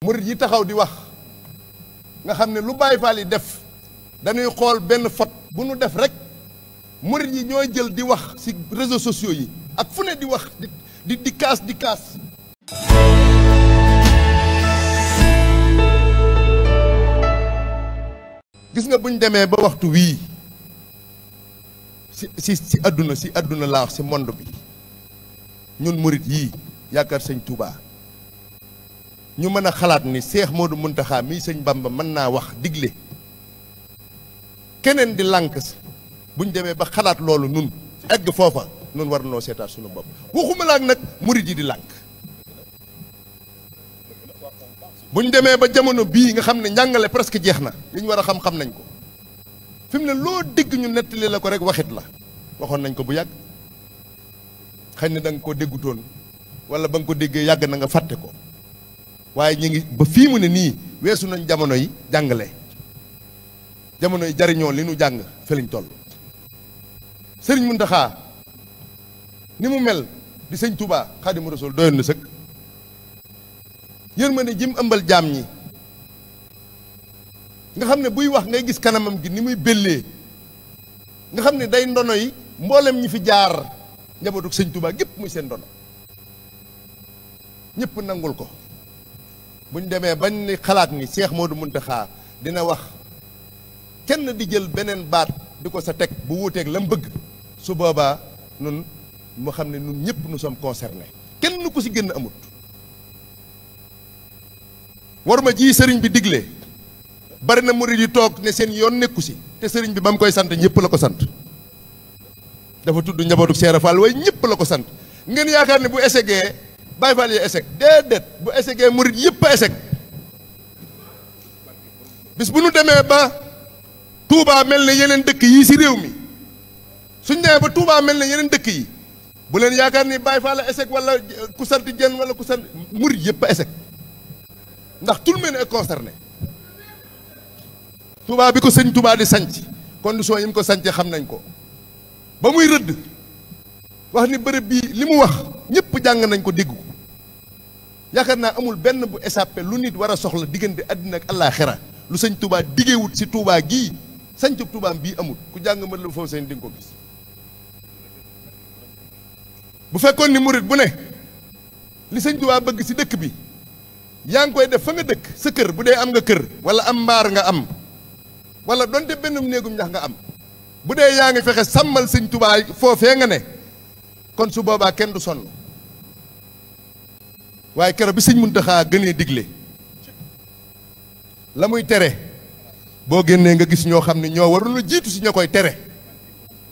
murit yi taxaw di wax nga xam ne lu Baay Faal yi def dañuy xool benn fot bu nu def rek murit yi ñooy jël di wax ci réseaux sociaux yi ak fu ne di wax di kaas di kaas. gis nga buñ demee ba waxtu wii si àdduna laa wax si monde bi ñun murit yii yaakaar sëñ Touba ñu mën a xalaat ni Seex Moodu Muntaxa mii sëñ Bamba mën naa wax digle keneen di lànk buñ demee ba xalaat loolu nun egg foofa nun war noo seetaat suñu bopp waxuma laak nag murit yi di lànk buñ demee ba jamono bii nga xam ne njàngale presque jeex na li ñu war a xam-xam nañ ko fi mu ne loo dégg ñu nettali la ko rek waxit la waxoon nañ ko bu yàgg xëy na da nga ko déggutoon wala ba nga ko déggee yàgg na nga fàtte ko waaye ñu ngi ba fii mu ne nii weesu nañ jamono yi jàngale jamono yi jariñoo li nu jàng fi lañ toll. sëriñ Muntaxa ni mu mel di sëñ Touba Xaadimu Rasuul doyoon na sëkk yërmande jim ëmbal jaam ñi nga xam ne buy wax ngay gis kanamam gi ni muy bellee nga xam ne day ndono yi mboolem ñi fi jaar njabootu sëñ Touba gépp muy seen ndono ñëpp nangul ko buñ demee bañ ni xalaat ni Seex Moodu Muntaxa dina wax kenn di jël beneen baat di ko sa teg bu wuuteeg la mu bëgg su boobaa nun mu xam ne nun ñëpp nous sommes concernés kenn ku si génn amut war ma ji sëriñ bi digle bari na murid yi toog ne seen yoon nekku si te sëriñ bi ba mu koy sant ñëpp la ko sant dafa tudd njabootu Seera Fall waaye ñëpp la ko sant ngeen yaakaar ne bu échecgee Baay Faal yi échec déedéet bu échecgee murid yëpp a échec bis bu nu demee ba Touba mel ne yeneen dëkk yi si réew mi suñ demee ba Touba mel ne yeneen dëkk yi bu leen yaakaar ni Baay Faal la échec wala ku sant Jeen wala ku sant murid yëpp a échec ndax tout le monde est concerné Touba bi ko sëñ Touba di sanc condition yi mu ko sancee xam nañ ko ba muy rëdd wax ni bërëb bii li mu wax ñëpp jàng nañ ko dégg ko yaakaar naa amul benn bu échappé lu nit war a soxla diggante àddina ak àllaaxira lu sëñ Touba diggewut si Touba gii sañcub Toubaam bii amul ku jàng mën la foofu seen di nga ko gis bu fekkoon ni murit bu ne li sëñ Touba bëgg si dëkk bi yaa ngi koy def fa nga dëkk sa kër bu dee am nga kër wala am mbaar nga am wala donte benn néegum ñax nga am bu dee yaa ngi fexe sàmmal sëñ Touba foofee nga ne kon su boobaa kenn du sonn waaye keroog bi sëñ Muntaxa gënee digle la muy tere boo génnee nga gis ñoo xam ne ñoo waroon a jiitu si ña koy tere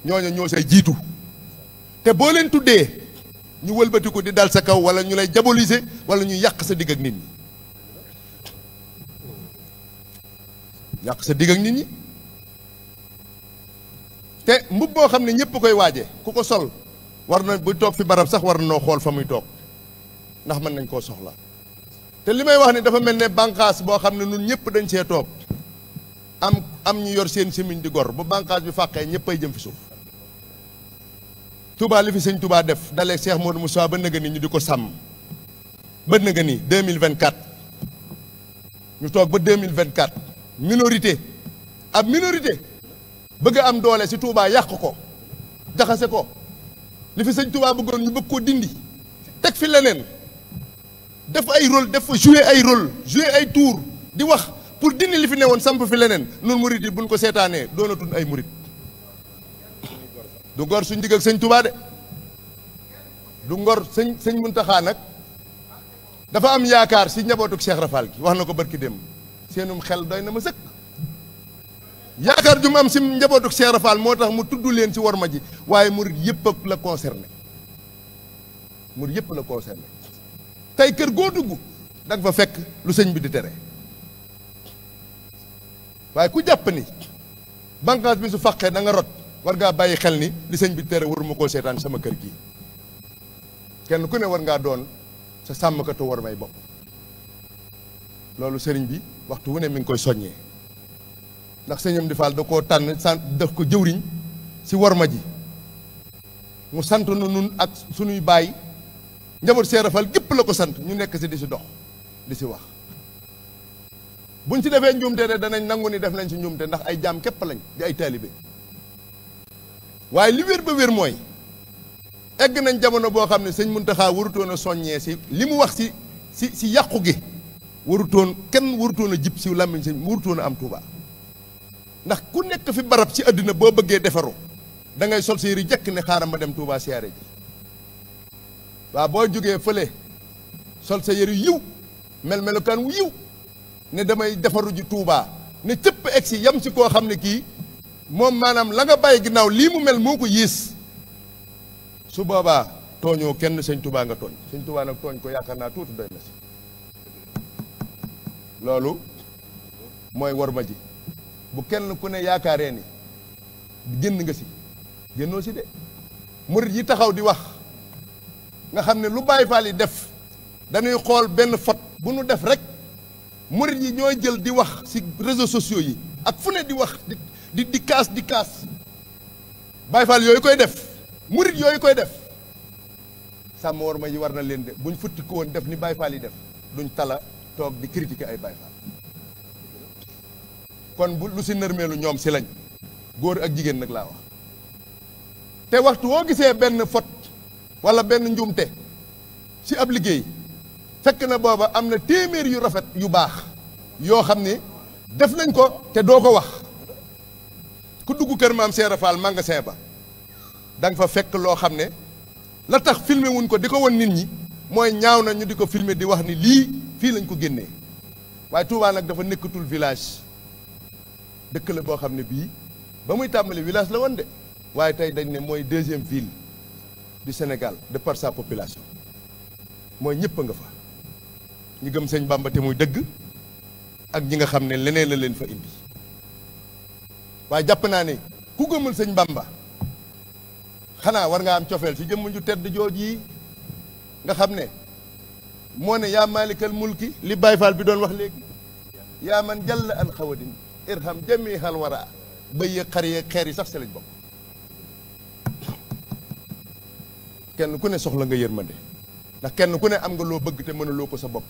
ñooñu ñoo say jiitu te boo leen tuddee ñu wëlbati ko di dal sa kaw wala ñu lay diaboliser wala ñu yàq sa digg ak nit ñi yàq sa digg ak nit ñi te mbub boo xam ne ñëpp koy waaje ku ko sol war na bu toog fi barab sax war na noo xool fa muy toog ndax mën nañ koo soxla te li may wax ni dafa mel ne bànqaas boo xam ne nun ñëpp dañ see toog am ñu yor seen semiñ di gor bu bànqaas bi fàqee ñëpp ay jëm fi suuf Touba li fi sëñ Touba def dalee Cheikh Modou Moussa ba nëga ni ñu di ko sàmm ba nëga ni 2024 ñu toog ba 2024 minorité ab minorité bëgg am doole si Touba yàq ko jaxase ko li fi sëñ Touba bëggoon ñu bëgg koo dindi teg fi leneen def ay rôle def fa jouer ay rôle jouer ay tour di wax pour dindi li fi newoon samp fi leneen noonu murit yi buñ ko seetaanee doonatul ay murit du ngor suñ digg ak sëñ Touba de du ngor sëñ Muntaxa nag dafa am yaakaar si njabootuk Cheikh Rafal gi wax na ko barki dem seenum xel doy na ma sëkk yaakaar ju mu am si njabootuk Cheikh Rafal moo tax mu tudd leen si war ma ji waaye murit yëpp la concerné murit yëpp la concerné tey kër goo dugg da nga fa fekk lu sëñ bi di tere waaye ku jàpp ni bànqaas bi su fàqee da nga rot war ngaa bàyyi xel ni li sëñ bi tere waruma koo seetaan sama kër gii kenn ku ne war ngaa doon sa sàmmkatu war may bopp loolu sëriñ bi waxtu wu ne mi ngi koy soññee ndax sëñam di Fall da koo tànn sant def ko jëwriñ si war ma ji mu sant nu nun ak sunuy baay njaboot Seera Fall gépp la ko sant ñu nekk si di si dox di si wax buñ ci defee njuumte de danañ nangu ni def nañ ci njuumte ndax ay jaam képp lañ di ay taalibe waaye li wér ba wér mooy egg nañ jamono boo xam ne sëñ Muntaxa warutoon a soññee si li mu wax si yàqu gi kenn warutoon a jib si làmmiñ sëñ warutoon a am Tuuba ndax ku nekk fi barab ci àddina boo bëggee defaru da ngay sol sa yëri jekk ne xaaral ma dem Tuuba siyaare ji waaw boo jógee fële sol sa yëri yiw melokaan wu yiw ne damay defaru ji Tuuba ne cëpp egg si yam si koo xam ne kii moom maanaam la nga bàyyi ginnaaw lii mu mel moo ko yées su boobaa tooñoo kenn sëñ Tuuba nga tooñ sëñ Tuuba nag tooñ ko yaakaar naa tuuti doy na si loolu mooy worma ji bu kenn ku ne yaakaaree ni génn nga si génnoo si de murit yi taxaw di wax nga xam ne lu Baay Faal yi def dañuy xool benn fot bu nu def rek murit yi ñooy jël di wax si réseaux sociaux yi ak fu ne di wax di kaas Baay Faal yooyu koy def murit yooyu koy def sàmm worma yi war na leen de buñ futti ko woon def ni Baay Faal yi def duñ tala toog di critiquer ay Baay Faal kon bu lu si nërmeelu ñoom si lañ góor ak jigéen nag laa wax te waxtu woo gisee benn faute wala benn njuumte si ab liggéey fekk na booba am na téeméer yu rafet yu baax yoo xam ne def nañ ko te doo ko wax ku dugg kër maam Seera Fall magasin ba da nga fa fekk loo xam ne la tax filmer wuñ ko di ko won nit ñi mooy ñaaw na ñu di ko filmer di wax ni lii fii lañ ko génnee waaye Touba nag dafa nekkatul village dëkk la boo xam ne bii ba muy tàmbali village la woon de waaye tey dañ ne mooy deuxième ville du Sénégal de par sa population mooy ñëpp a nga fa ñi gëm sëñ Bamba te muy dëgg ak ñi nga xam ne leneen la leen fa indi waaye jàpp naa ne ku gëmul sëñ Bamba xanaa war nga am cofeel ci jëmm ju tedd jooj yi nga xam ne moo ne yaa maalikal mulki li Baay Faal bi doon wax léegi yaa man jàll an xawadin irham jami xal wara bëy yeeg xar yeeg xeer yi sax si lañ bokk kenn ku ne soxla nga yërmande ndax kenn ku ne am nga loo bëgg te mënuloo ko sa bopp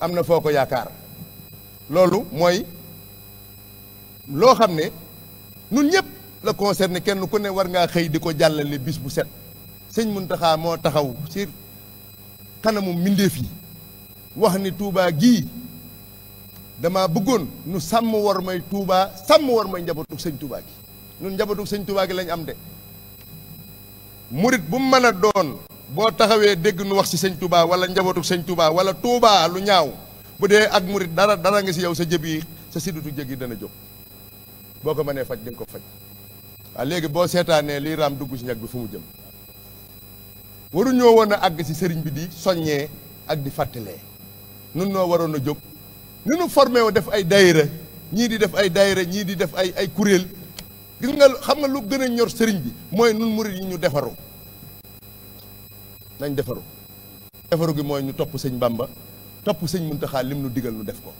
am na foo ko yaakaar loolu mooy loo xam ne nun ñëpp la concerné kenn ku ne war ngaa xëy di ko jàllale bis bu set sëñ Muntaxa moo taxaw ci kanamu mbindeef yi wax ni Touba gii dama bëggoon nu sàmm war may Touba sàmm war may njabootu sëñ Touba gi nun njabootu sëñ Touba gi lañ am de murit bu mu mën a doon boo taxawee dégg nu wax ci sëñ Touba wala njabootu sëñ Touba wala Touba lu ñaaw bu dee ak murit dara nga ci yow sa jëb yi sa siddutu jëg yi dana jóg boo ko mënee faj di nga ko faj waaw léegi boo seetaanee liy raam dugg ci ñag bi fu mu jëm waruñoo woon a àgg ci sëriñ bi di soññee ak di fàttalee nun noo waroon a jóg ni nu formé woo def ay daayira ñii di def ay daayira ñii di def ay kuréel gis nga xam nga lu gën a ñor sëriñ bi mooy nun murit yi ñu defaru nañ defaru gi mooy ñu topp sëñ Bamba topp sëñ Muntaxa lim nu digal nu def ko